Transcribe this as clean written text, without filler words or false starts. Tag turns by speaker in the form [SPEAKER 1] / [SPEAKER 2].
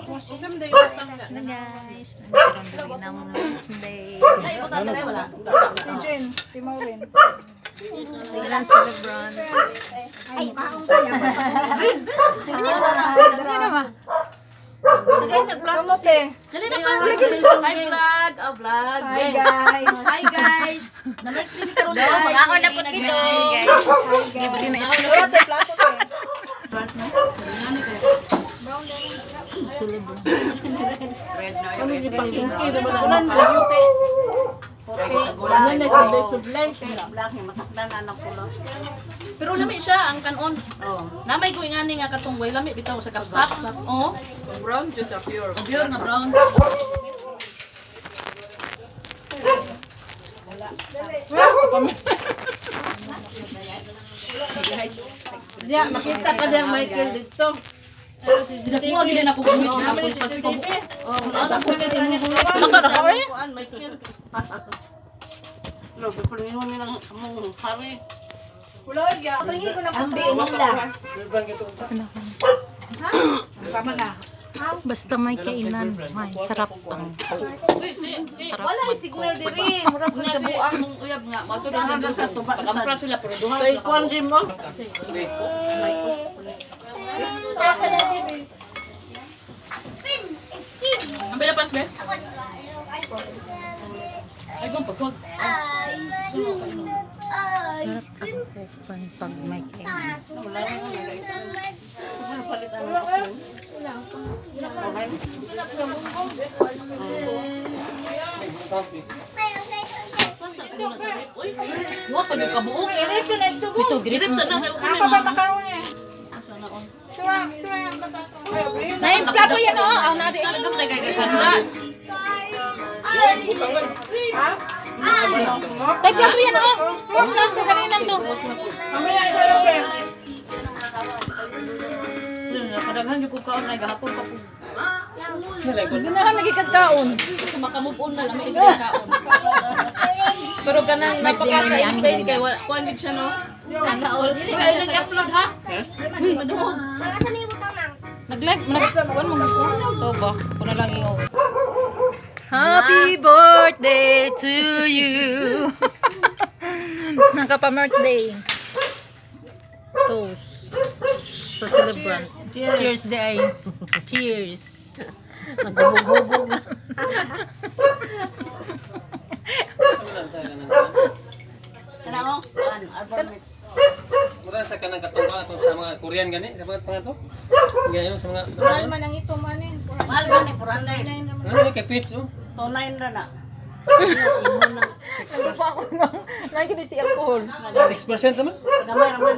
[SPEAKER 1] Hello guys, nagkaroon kami ng birthday.
[SPEAKER 2] Si Jen, si Maureen.
[SPEAKER 1] Walang celebrant.
[SPEAKER 2] Ay, mukhaong kaya.
[SPEAKER 1] Ano ba?
[SPEAKER 2] Kamote.
[SPEAKER 3] Dali na pa. Hi vlog, oh vlog.
[SPEAKER 2] Hi guys.
[SPEAKER 3] Hi guys. Number 3 ni karon guys.
[SPEAKER 1] Mga ako na po dito. Guys,
[SPEAKER 2] Hi guys. Plato, plato te.
[SPEAKER 1] Celebrant.
[SPEAKER 3] Pero lami siya ang kanon. Namay ko ingani nga katong way lami bitaw sa kapsap. Oh.
[SPEAKER 4] Brown jud ta pure.
[SPEAKER 3] Pure nga brown. Guys,
[SPEAKER 4] Ya, makita ka diyang Michael dito.
[SPEAKER 3] Nakuha gid na ako buhit gihapon pa sa
[SPEAKER 4] Kuan Michael. Lo, pagpalingon ni lang among hari.
[SPEAKER 2] Ang nila.
[SPEAKER 1] Basta may kainan, may sarap ang sarap.
[SPEAKER 3] Wala signal diri. Murag ko tabuan mong uyab nga. Mato na sa pag-ampra sila pero duha
[SPEAKER 4] Say
[SPEAKER 3] sila.
[SPEAKER 4] kuan din mo.
[SPEAKER 3] Ang pila pas be? Ay kung pagkog.
[SPEAKER 1] Sarap ang kupan pag may kainan.
[SPEAKER 3] Uy, wa pa gyud kabuok. Ito grip sa na kayo.
[SPEAKER 2] Apa pa macaroni? Sura, sura yung bata.
[SPEAKER 3] Nain plato yan oh. Ang natin sa kay kay kanda.
[SPEAKER 1] Tay plato yan oh. Ang plato kanina to.
[SPEAKER 2] Mamaya ikaw lang te.
[SPEAKER 3] Kadaghan gyud ko kaon ay gahapon pa ko.
[SPEAKER 1] Ganahan lagi kag kaon.
[SPEAKER 3] Sa makamove on na lang may kaon. Pero kanang napaka sa insane kay wala kuan gid siya no. Sana all. Pero ay nag-upload ha. Madungog.
[SPEAKER 1] Nag-live, nag kuan mo to ba? Kuno lang i-off. Happy birthday to you. Nakapa-birthday. Toast. Sa celebrants. Cheers, day. Cheers.
[SPEAKER 5] Mura sa kanang katong atong sa mga Korean gani sa mga pangato. Ganyan sa mga
[SPEAKER 2] Mahal man ang ito man eh.
[SPEAKER 4] Mahal man ni 400.
[SPEAKER 5] Ano ni kay Pits oh.
[SPEAKER 4] 29 ra na.
[SPEAKER 1] Nagpo ako nang nagkita si alcohol.
[SPEAKER 5] 6% naman.
[SPEAKER 4] Gamay ra man.